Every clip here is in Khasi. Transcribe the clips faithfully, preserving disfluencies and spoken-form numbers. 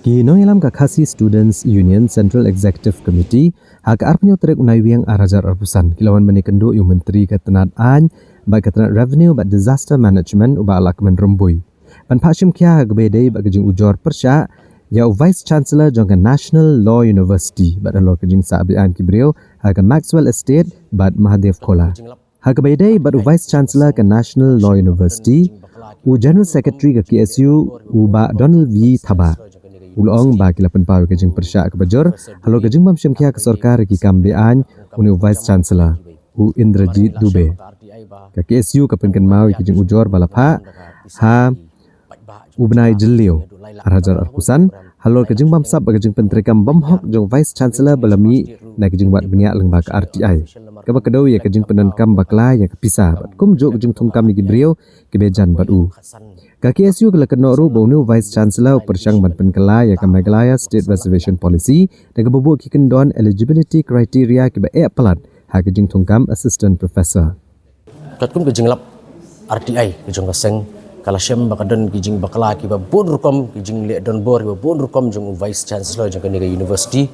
Ki nongïalam ka Khasi Students Union Central Executive Committee ha ka arphew tarik u Naiwieng arhajar arphew san ki la wan ban ïakynduh ïa u Myntri ka tnat aiñ bad ka tnat Revenue bad Disaster Management u Bah Lahkmen Rymbui ban phah shim khia ha kaba ïadei bad ka jingujor pyrshah ïa u Vice Chancellor jong ka National Law University bad halor ka jingsah beaiñ ki briew ha ka Maxwell Estate bad Mahadev Khola. Ha kaba ïadei bad u Vice Chancellor ka National Law University, u General Secretary ka K S U u Bah Donald V Thabah u la ong ba ki la pynpaw ïa ka jingpyrshah kaba jur halor ka jingbym shim khia ka sorkar ïa ki kam beaiñ une u Vice Chancellor u Indrajit Dubey. Ka K S U ka pynkynmaw ïa ka jingujor ba la phah ha u bnai Jylliew arhajar arphew san halor ka jingbamsap bad ka jingpyntreikam bymhok jong Vice Chancellor ba la mih na ka jingwad bniah lyngba ka R T I kaba kdew ïa ka jingpyndonkam bakla ïa ka pisa bad kumjuh ka jingthungkam ïa ki briew kiba ïajan bad u. Ka K S U ka la kynnoh ruh ba une u Vice Chancellor u pyrshang ban pynkylla ïa ka Meghalaya State Reservation Policy da kaba buh ki kyndon eligibility criteria kiba eh palat ha ka jingthungkam Assistant Professor. Katkum ka jinglap R T I ka jong ka seng ka la shem ba ka don ki jingbakla kiba bun rukom, ki jingleh donbor kiba bun rukom jong u Vice Chancellor jong kane ka university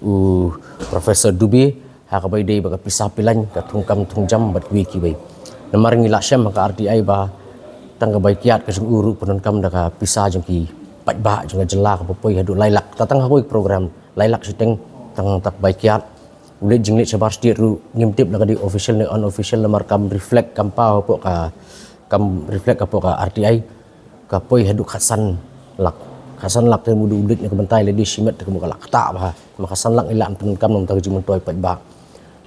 u Professor Dubey ha kaba ïadei bad ka pisa pilan, ka thungkam thungjam bad kiwei kiwei. Namar ngi la shem ha ka R T I ba tang ka bai kiad ka jong u ruh pyndonkam da ka pisa jong ki paidbah jong ka jylla kaba poi haduh lai lak. Ta tang ha kawei ka program lai lak shiteng tang ta ka bai kiad. U leit jingleit shabar state ruh ngim tip la ka dei official ne unofficial namar kam reflect, kam paw hapoh ka, kam reflect hapoh ka R T I. Ka poi haduh khatsan lak. Khatsan lak te mut u leit na ka bynta ïa lade shimet te ka mut ka la ktah bha. Ma khatsan lak ngi lah ban pyndonkam na ka bynta ka jingmyntoi paidbah.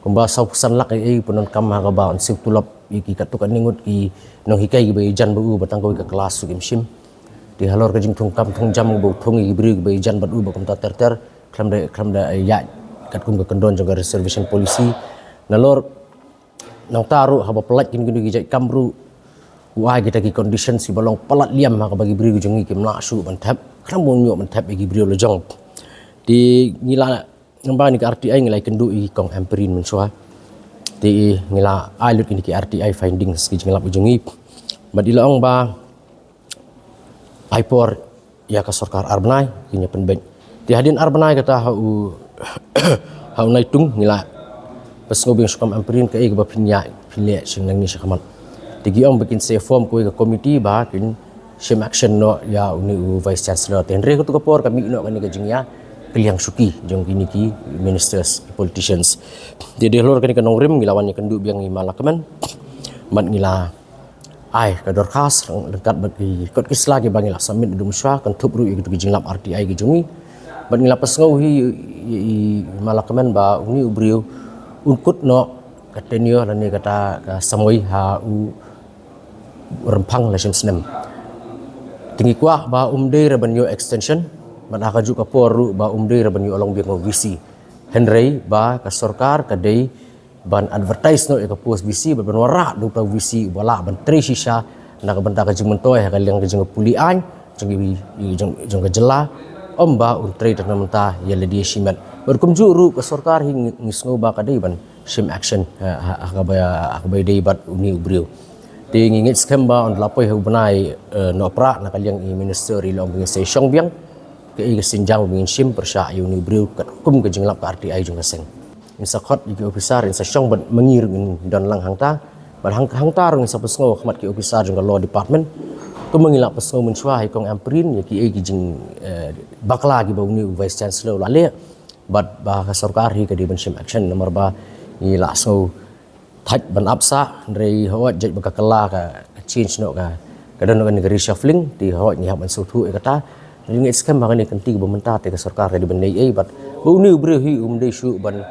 Kumba saw phew san lak ei ei pyndonkam ha kaba yn siew tulop ïa ki katto katne ngut ki nonghikai kiba ïajan bad u ba tang kawei ka klas ruh kim shim. Te halor ka jingthungkam thungjam ba u thung ïa ki briew kiba ïajan bad u ba kumta ter ter. Khlem da, khlem da ïaid katkum ka kyndon jong ka reservation policy. Nalor nangta ruh haba pynlait kine kine ki jait kam ruh u ai kita ki conditions kiba long palat liam ha kaba ki briew ki jong ngi kim lah shuh ban thep. Khlem bun ïoh ban thep ïa ki briew la jong. Te ngi la, nangba kane ka R T I ngi la ïakynduh ïa i Kong Ampareen mynshuwa. Te ngi la ai lut kine ki R T I findings ki jinglap ki jong ngi. Bad i la ong ba ai por ïa ka sorkar ar bnai kin ïa pynbeit. Te hadien ar bnai kata ha u, ha u Naitung ngi la pynsngew biang sha i Kong Ampareen kaei kaba phin ïa, phin leh sha nangne sha khmat. Te ki ong ba kin sa form kawei ka committee ba kin shim action noh ïa une u Vice Chancellor. Te hynrei kato ka por ka mih noh kane ka jingïakylliang shuki jong kine ki ministers, ki politicians. Te dei halor kane ka nongrim ngi la wan ïakynduh biang ïa i Ma Lahkmen bad ngi la ai ka dorkhas ryngkat bad ki kot ki sla kiba ngi la submit naduh mynshuwa, kynthup ruh ïa kito ki jinglap R T I ki jong ngi. Bad ngi la pynsngew hi ïa i Ma Lahkmen ba une u briew un kut noh ka tenure lane kata ka samoi ha u rymphang la shim snem. Te ngi kwah ba um dei re ban ïoh extension bad ha kajuh ka por ruh ba um dei re ban ïoh long biang u V C. Hynrei ba ka sorkar ka dei ban advertise noh ïa ka post V C bad ban wanrah da uta u V C uba lah ban trei shisha na ka bynta ka jingmyntoi ha ka liang ka jong ka pule aiñ jong ka, jong, jong ka jylla, ym ba un trei tang na ka bynta ïa lade shimet. Bad kumjuh ruh ka sorkar hi ngi, ngi sngew ba ka dei ban shim action ha, ha, ha kaba, ha kaba ïadei bad une u briew. Te ngi ngeit skhem ba yn da la poi ha u bnai, eh, Nohprah na ka liang i minister i la ong ba ngin sa shong biang kaei ka sienjam ba ngin shim pyrshah ïa une u briew katkum ka jinglap ka R T I jong ka seng. Ngin sa khot ïa ki officer, ngin sa shong bad ma ngi ruh ngin don lang hangta. Bad hang, hangta ruh ngin sa pynsngew ha khmat ki officer jong ka law department. Kumba ngi la pynsngew mynshuwa ha i Kong Ampareen ïa kiei ki jing, eh, bakla kiba une u Vice Chancellor u la leh. Bad ba ka sorkar hi ka dei ban shim action namar ba ngi la sngew thait ban ap sah, hynrei hooid jait ba ka kylla ka, ka change noh ka, ka don noh kane ka reshuffling, te hooid ngi hap ban sngewthuh ïa kata. Ngi ngeit skhem ba kane ka kynti kaba mynta te ka sorkar ka dei ban leh ei bad ba une u briew hi um dei shuh ban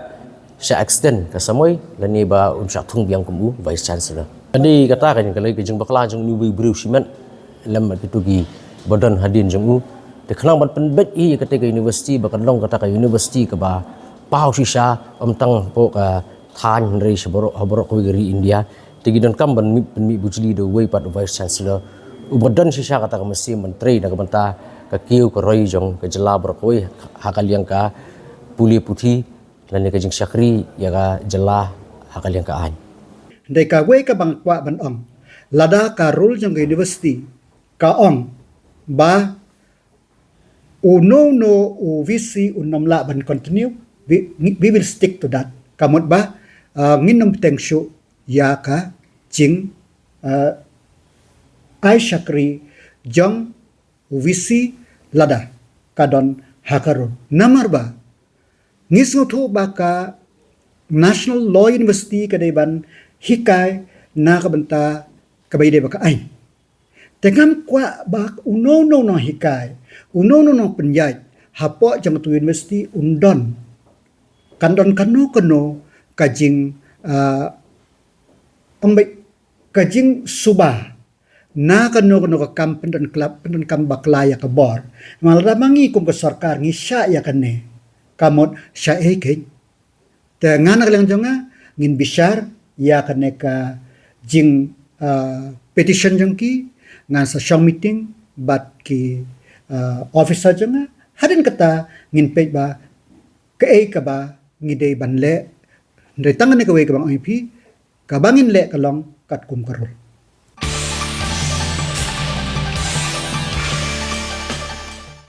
shah extend ka samoi lane ba un shah thung biang kum u Vice Chancellor. Kane kata ka jingkylli ka jingbakla jong une u briew shimet lem bad kito kiba don hadien jong u. Te khnang ban pynbeit ïa kata ka university ba kan long kata ka university kaba paw shisha ym tang hapoh ka thaiñ hynrei sha baroh, ha baroh kawei ka ri India. Te ngi donkam ban mih, pynmih bujli da uwei pat u Vice Chancellor uba don shisha kata ka mynsiem ban trei na ka bynta ka kiew ka roi jong ka jylla baroh kawei ha ka liang ka pule puthi lane ka jingshakri ïa ka jylla ha ka liang ka aiñ. Hynrei kawei kaba nga kwah ban ong, lada ka rule jong ka university ka ong ba Uno uno u VC un ym lah ban continue, we, we will stick to that. Ka mut ba, uh, ngin ym bteng shuh ïa ka jing, uh, ai shakri jong u VC lada ka don ha ka rud. Namar ba ngi sngewthuh ba ka National Law University ka dei ban hikai na ka bynta kaba ïadei bad ka aiñ. Te ngam kwah ba uno uno u nonghikai, uno uno u nongpynïaid hapoh jong ka university un don, kan don kano kano ka jing, uh, ong beit, ka jingsuba na kano kano ka kam pyndonkam, pyndonkam bakla ïa ka bor. Namar lada ma ngi kum ka sorkar ngi shah ïa kane, ka mut shah ei keiñ. Te nga na ka liang jong nga ngin bishar ïa kane ka jing, uh, petition jong ki, ngan sa shong meeting bad ki, uh, officer jong nga. Hadien kata ngin peit ba kaei kaba ngi dei ban leh. Hynrei tang kane kawei kaba nga ong ïa phi, kaba ngin leh ka long katkum ka rule.